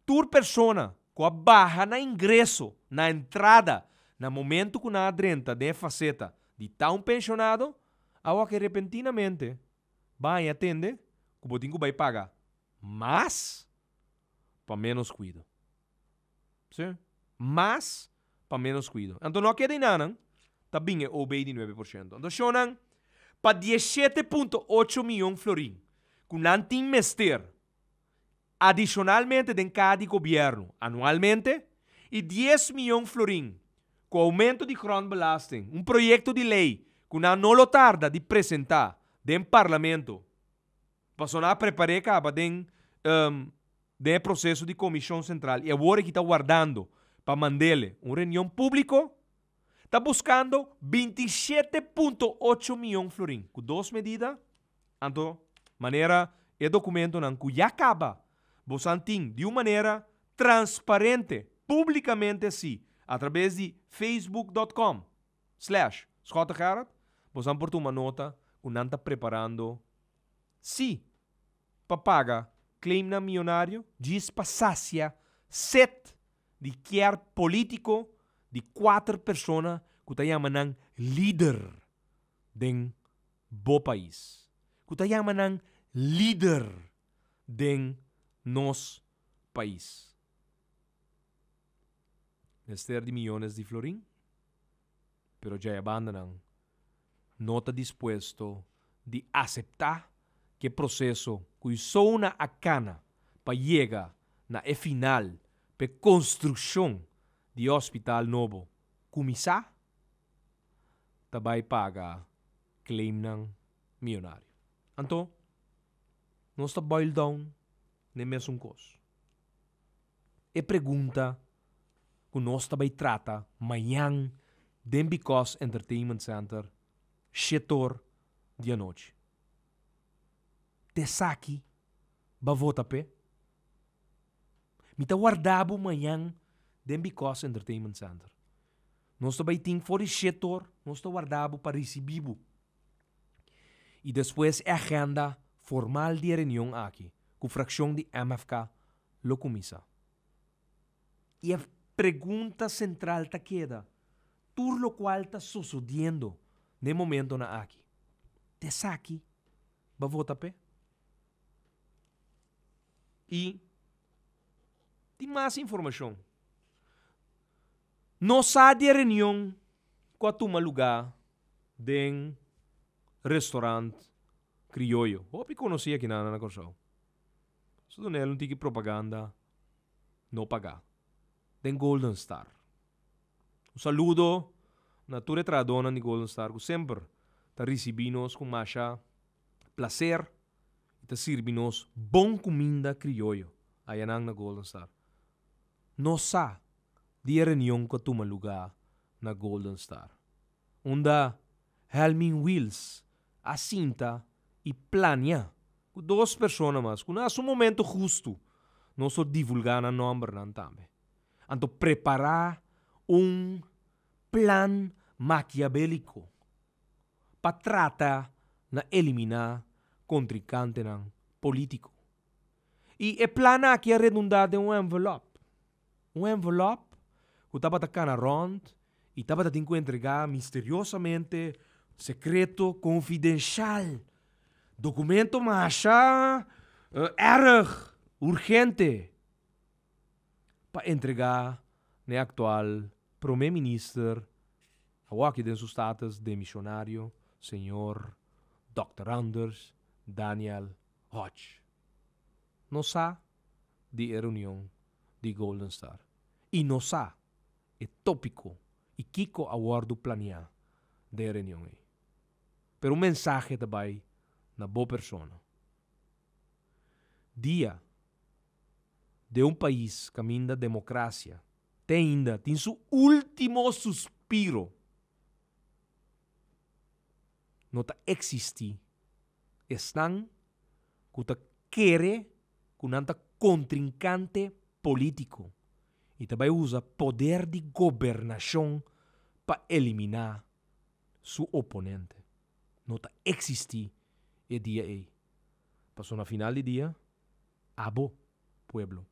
tur persona ku a baha na ingreso, na entrada, na momentu ku nan a drenta den e faseta di ta un penshonado, awoki repentinamente ba haña tende ku bo tin ku bai paga mas pa ménos kuido. Sí, mas pa ménos kuido. Anto no a keda enanan, ta bin e OB di 9%. Anto shonnan, pa 17.8 miyon florin ku nan tin mester adishonalmente den kaha di gobièrnu anualmente, I dies mion florin ku oumento di grondbelasting, un proyekto di lei ku nan no lo tarda di presentá den Parlamento, pasobra nan a prepar'é kaba den den e proseso di Komishon Sentral i awor aki ta wardando pa mand'ele un reunion públiko, ta buskando 27.8 mion florin ku dos medida. Anto, manera e dokumentonan ku ya kaba bosan tin di un manera transparente, públikamente sí, atrabes di facebook dot com slash Schottegerrit, bosan por tuma nota ku nan ta preparando sí pa paga claimnan miyonario djis pa sasia set di kier polítiko di kuater persona ku ta yama nan lider den bo pais, ku ta yama nan lider den nos pais. Mester di miyones di florin, pero djaya bandanan no ta dispuesto di aseptá ku e proseso ku Isona a kana pa yega na e final p'e konstrukshon di e hospital nobo kuminsá, ta bai paga claimnan miyonario. Anto, nos ta boil down n'e mesun kos. E pregunta ku nos ta bai trata mañan den Because Entertainment Center shetor di anochi. T'esaki bo a vota p'e? Mi ta warda bo mañan den Because Entertainment Center. Nos ta bai tin for di shetor, nos ta warda bo pa risibi bo. I despues e agenda formal di e reunion aki ku frakshon di MFK lo kuminsá. I e pregunta sentral ta keda, tur lokual ta sosodiendo na e momentonan aki, ta esaki bo a vota p'e? I tin mas informashon. No sa di e reunion ku a tuma lugá den restaurant Krioyo, hopi konosí akinan na Kòrsou. Su dun'el un tiki propaganda no pagá den Golden Star. Un saludo na tur e trahadónan di Golden Star ku semper ta risibí nos ku masha plaser i ta sirbi nos bon kuminda krioyo ayanan na Golden Star. No sa di e reunion ku a tuma lugá na Golden Star, unda Helmin Wiels a sinta i plania ku dos persona mas ku na su momento hustu nos lo divulgá nan nòmbernan tambe. Anto prepará un plan makiabéliko pa trata na eliminá kontrinkantenan polítiko. I e plan aki a redundá den un envelòp. Un envelòp ku tabata kana rònt i tabata tin ku entregá misteriosamente, sekreto, konfidenshal. Dokumento masha erg urgente pa entregá na e aktual promé minister, awor aki den su status demishonario, señor Dòkter Anders Daniel Hodge. No sa di e reunion di Golden Star y no sa e topico y kico a wordo planea den e reunion ey. Pero un mensahe ta bay na bo persona. Dia den un pais caminda democracia te ainda tin su ultimo suspiro no ta existi esnan ku ta kere ku nan ta kontrinkante polítiko i ta bai usa poder di gobernashon pa eliminá su oponente. No ta eksistí e dia ei. Pasobra na final di dia, abo, pueblo,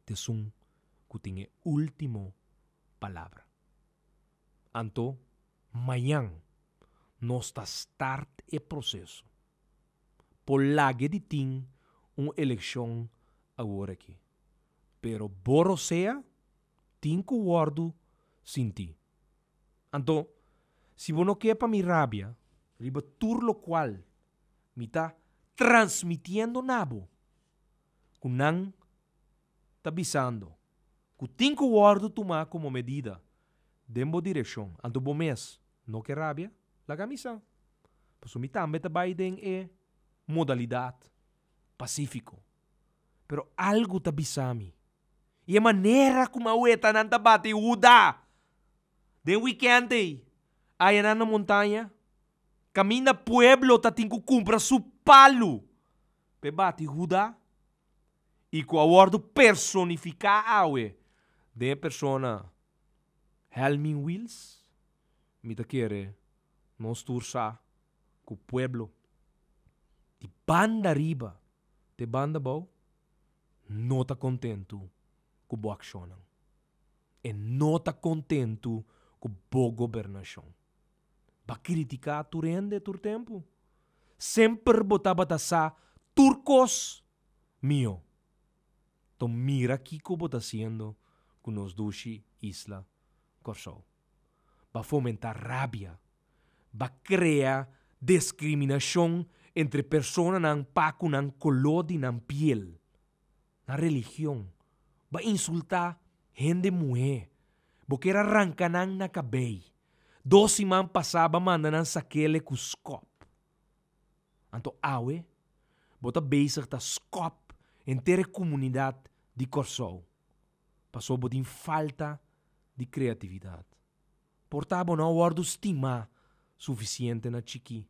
ta esun ku tin e último palabra. Anto, mañan nos ta start e proseso. Por lage di tin un elekshon awor aki, pero bo rosea tin ku wòrdu sintí. Anto, si bo no ke pa mi rabia riba tur lokual mi ta transmitiendo na bo, ku nan ta bisando. Ku tin ku wòrdu tumá komo medida den bo direkshon, anto bo mes no ke rabia, laga mi sa. Pasobra mi tambe ta bai den e modalidat pasífiko. Pero algu ta bisa mi, i e manera ku mi a weta nan ta bati Huda den wikènt ei, ayanan na montaña, kaminda pueblo ta tin ku kumpra su palu pa e bati Huda, i ku a wòrdu personifiká awe den e persona Helmin Wiels, mi ta kere nos tur sa ku pueblo di banda riba te banda abou no ta kontentu ku bo akshonnan. E no ta kontentu ku bo gobernashon. Ba kritiká tur hende tur tempu. Semper bo tabata sa tur kos mihó. To mira kiko bo ta hasiendo ku nos dushi isla Kòrsou. Ba fomentá rabia, ba krea deskriminashon entre personanan pa ku nan koló di nan piel, nan religion, ba insultá hende muhé, bo kier a ranka nan na kabei. Dos siman pasá ba manda nan sakele ku skòp. Anto awe bo ta bezig ta skòp henter e komunidat di Kòrsou pasobra bo tin falta di kreatividat. Por ta bo no a wòrdu stimá sufisiente na chikí,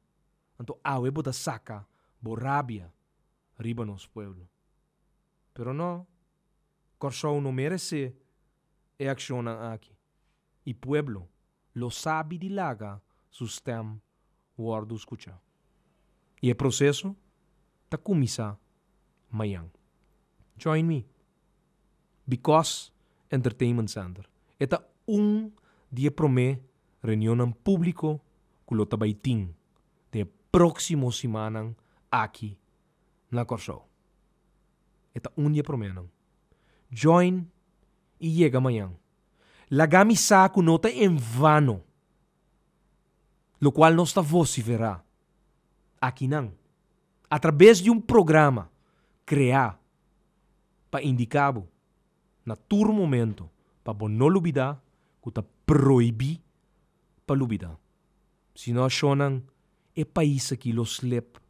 anto awe bo ta saka bo rabia riba nos pueblo. Pero no, Kòrsou no meresé e akshonnan aki i pueblo lo sabi di laga su stèm wòrdu skuchá. I e proseso ta kuminsá mañan. Join me. Because Entertainment Center. E ta un di e promé reunionnan públiko ku lo ta bai tin den e próksimo simannan aki na Kòrsou. E ta un di e proménan. Join i yega mañan. Laga mi sa ku no ta en vano lokual nos ta vosiferá akinan atrabes di un programa kreá pa indiká bo na tur momento pa bo no lubidá ku ta prohibí pa lubidá. Si no ashonnan e pais aki lo slep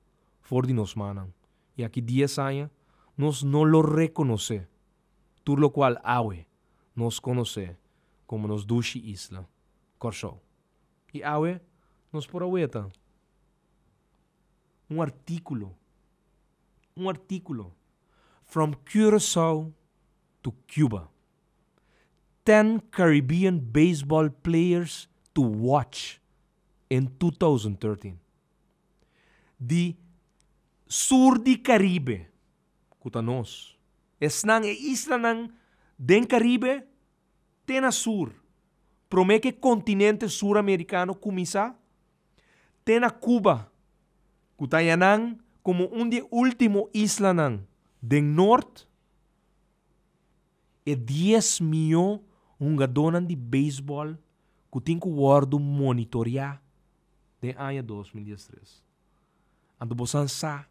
for di nos mannan i aki dies aña nos no lo rekonosé tur lokual awe nos konosé komo nos dushi isla, Kòrsou. I awe nos por a weta un artíkulo, un artíkulo, From Curaçao to Cuba, Ten Caribbean Baseball Players to Watch in 2013, di Sur di Karibe, ku ta nos, esnan e islanan den Karibe te na sur, promé ku e kontinente suramerikano kuminsá, te na Cuba, ku ta haña nan komo un di e último islanan den nort, e dies mihó hungadónan di beisbòl ku tin ku wòrdu monitoriá den aña 2013. Anto bosan sa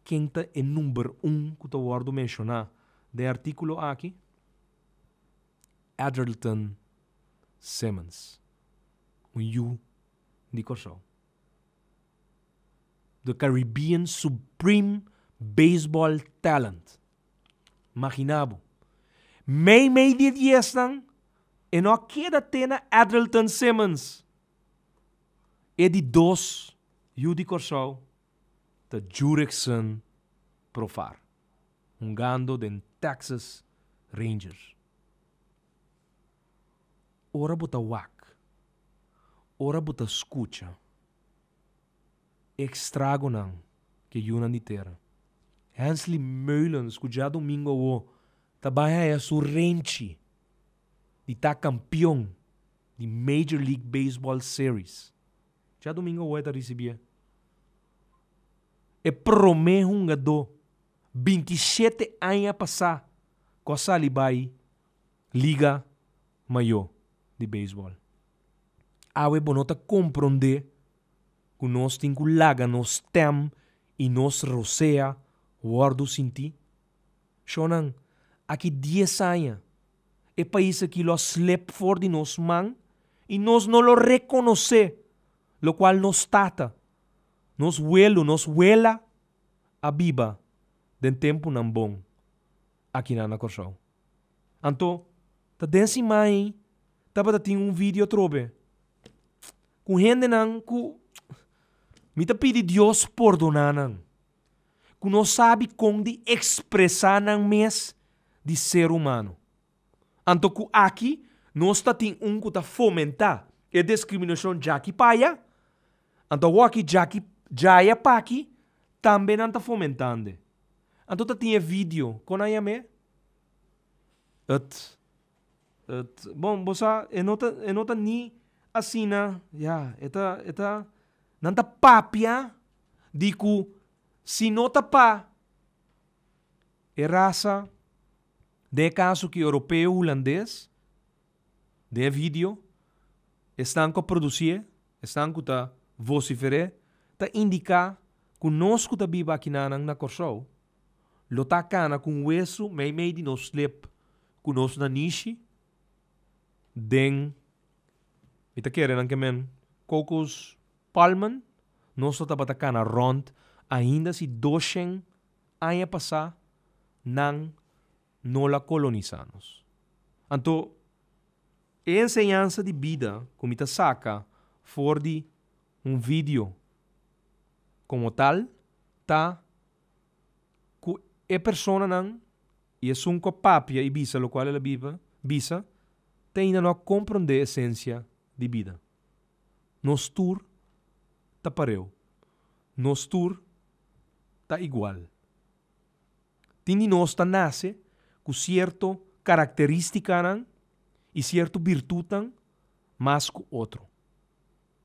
ken ta e number un ku ta wòrdu menshoná den e artíkulo aki? Andrelton Simmons, un yu di Kòrsou. The Caribbean Supreme Baseball Talent. Maginá bo. Mei mei di e diesnan, e no a keda te na Andrelton Simmons. E di dos yu di Kòrsou ta Jurickson Profar, hungando den Texas Rangers. Ora bo ta wak, ora bo ta skucha e ekstragonan ku e yunan di tera. Hensley Meulens ku djadumingu awo ta bai haña su renchi di ta kampion di Major League Baseball Series. Djadumingu awo e ta risibié e promé hungadó 27 aña pasá ku a sali bai Liga Mayó di Beisbòl. Awe bo no ta komprondé ku nos tin ku laga nos stèm i nos rosea wòrdu sintí? Shonnan, aki dies aña. e pais aki lo a slip for di nos man i nos no lo rekonosé lokual nos tata, nos welo, nos wela a biba den tempunan bon akinan na Kòrsou. Anto, ta den siman ei tabata tin un video atrobe ku hendenan ku mi ta pidi Dios pordoná nan, ku no sabi kon di ekspresá nan mes di ser humano. Anto ku aki nos ta tin un ku ta fomentá e diskriminashon djaki pa aya, anto awoki djaki djaya p'aki tambe nan ta fomentand'e. Anto ta tin e video, kon nan yam'é? Et, et, bon, bo sa, e no ta, e no ta ni asina, ya, e ta, e ta, nan ta papia di ku si no ta pa e rasa, den e kaso ki europeo hulandes, den e video, esnan ku a produsié, esnan ku ta vosifer'é, ta indiká ku nos ku ta biba akinanan na Kòrsou lo ta kana ku un wesu meimei di nos lep ku nos nanishi den, mi ta kere nan ke men kokos palmen, nos lo tabata kana rònt ainda si doshen aña pasá nan no la kolonisá nos. Anto, e enseñansa di bida ku mi ta saka for di un video komo tal ta ku e personanan i esun ku a papia i bisa lokual el a biba bisa te ainda no a komprondé esensia di bida. Nos tur ta pareu. Nos tur ta igual. Tin di nos ta nase ku sierto karakterístikanan i sierto birtutnan mas ku otro.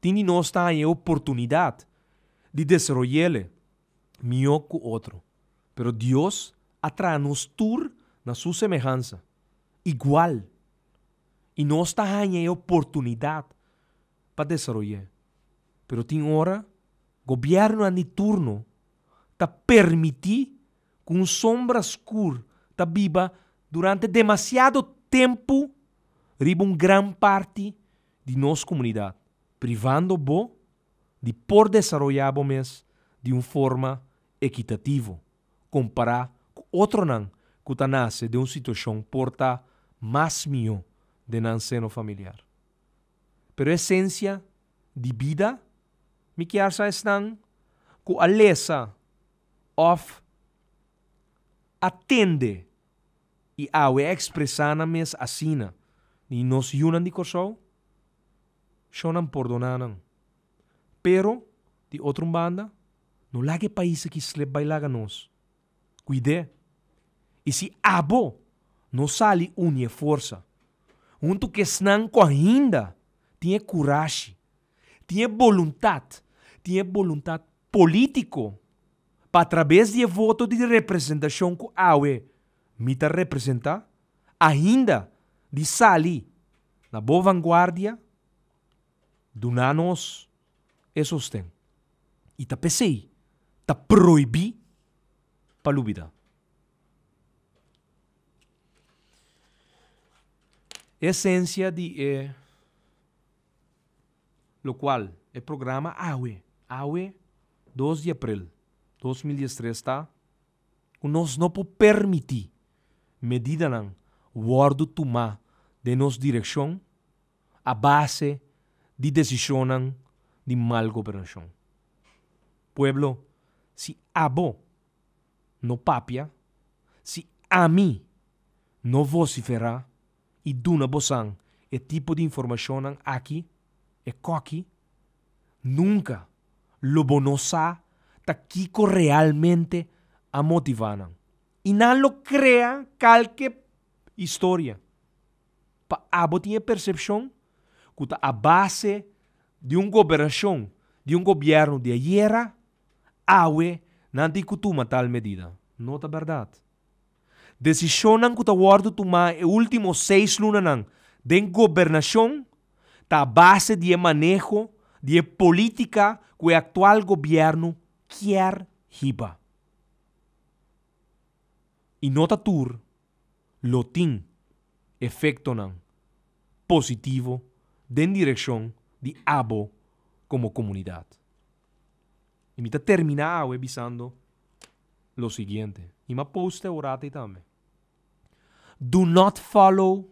Tin di nos ta haña e oportunidat di desaroy'ele mihó ku otro. Pero Dios a traha nos tur na su semehansa, igual. I nos ta haña e oportunidat pa desaroy'é. Pero tin ora gobièrnunan di turno ta permití ku un sombra skur ta biba durante demasiado tempu riba un gran parti di nos komunidat, privando bo di por desaroyá bo mes di un forma ekitativo, kompará ku otronan ku ta nase den un situashon por ta mas mihó den nan seno familiar. Pero e esensia di bida, mi kier sa esnan ku a lesa òf a tende i awe a ekspresá nan mes asina di nos yunan di Kòrsou, shonnan pordoná nan. Pero, di otro un banda, no laga e pais aki slep bai laga nos. Kuid'é. I si abo no sali uni e forsa huntu ku esnan ku ainda tin e kurashi, tin e boluntat, tin e boluntat polítiko pa atrabes di e voto di representashon ku awe mi ta representá, ainda di sali na bo vanguardia, duna nos e sosten. I ta p'esei ta prohibí pa lubidá. E esensia di e Lokual e programa awe, awe dos di april 2013 ta ku nos no por permití medidanan wòrdu tumá den nos direkshon a base di desishonnan di mal gobernashon. Pueblo, si abo no papia, si ami no vosiferá i duna bosan e tipo di informashonnan aki, e kòki, nunka lo bo no sa ta kiko realmente a motivá nan. I nan lo krea kalke historia pa abo tin e persepshon ku ta a base di un gobernashon di un gobièrnu di ayera, awe nan tin ku tuma tal medida. No ta bèrdat. Desishonnan ku ta wòrdu tumá e último seis lunanan den gobernashon ta a base di e maneho di e polítika ku e aktual gobièrnu kier hiba. I no ta tur lo tin. efektonan positivo den direkshon di abo komo komunidat. I mi ta terminá awe bisando lo siguiente, i mi a post e orata ei tambe, Do not follow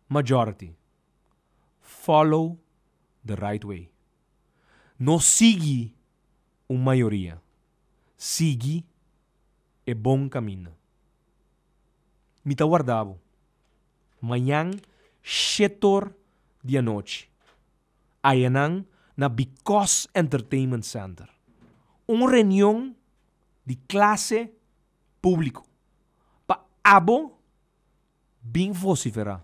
majority, follow the right way. No sigui un mayoria, sigui e bon kaminda. Mi ta warda bo mañan shetor di anochi ayanan na Because Entertainment Center. Un reunion di klase públiko pa abo bin vosiferá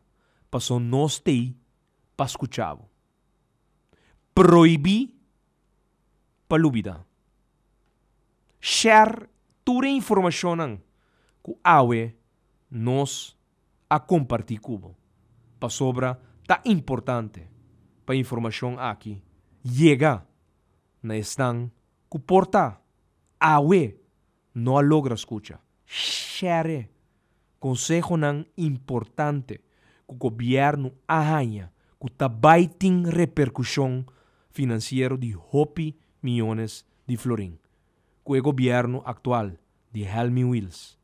paso nos t'ei pa skucha bo. Prohibí pa lubidá. Share tur e informashonnan ku awe nos a kompartí ku bo, pasobra ta importante pa informashon aki yega na esnan ku por ta awe no a logra skucha. Share konsehonan importante ku gobièrnu a haña ku ta bai tin reperkushon finansiero di hopi miyones di florin ku e gobièrnu aktual di Helmin Wiels,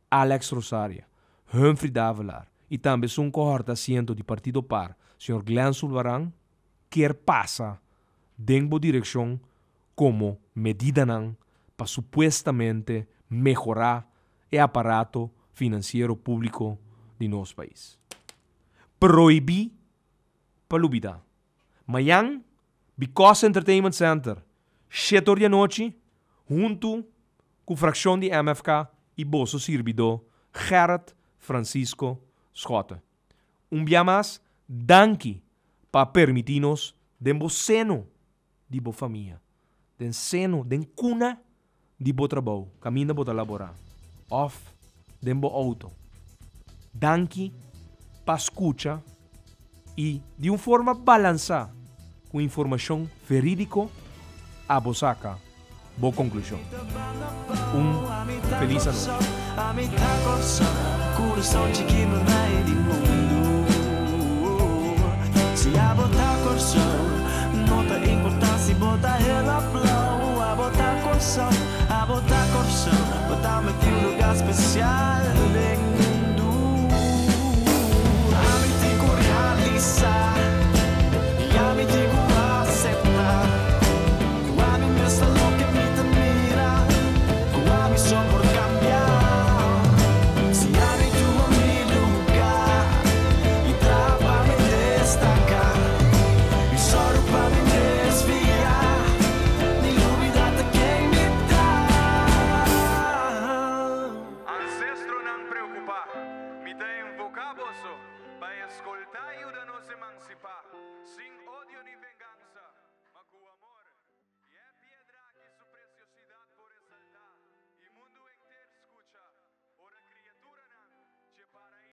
Alex Rosaria, Humphrey Davelaar i tambe esun ku hòrta asiento di Partido par, señor Glenn Sulvaran, kier pasa den bo direkshon komo medidanan pa supuestamente mehorá e aparato finansiero públiko di nos pais. Prohibí pa lubidá. Mañan, Because Entertainment Center, shete or di anochi, huntu ku frakshon di MFK i boso sirbidó Gerrit Francisco Schotte. Un bia mas, danki pa a permití nos den bo seno di bo famia, den seno, den kuna di bo trabou, kaminda bo ta laborá, òf den bo outo. Danki pa skucha i di un forma balansá ku informashon verídiko abo saka bo konklushon. Un felis anochi. Ancestronan preocupa, mi ta invoca boso pa escolta y yuda nos emancipa, sin odio ni venganza.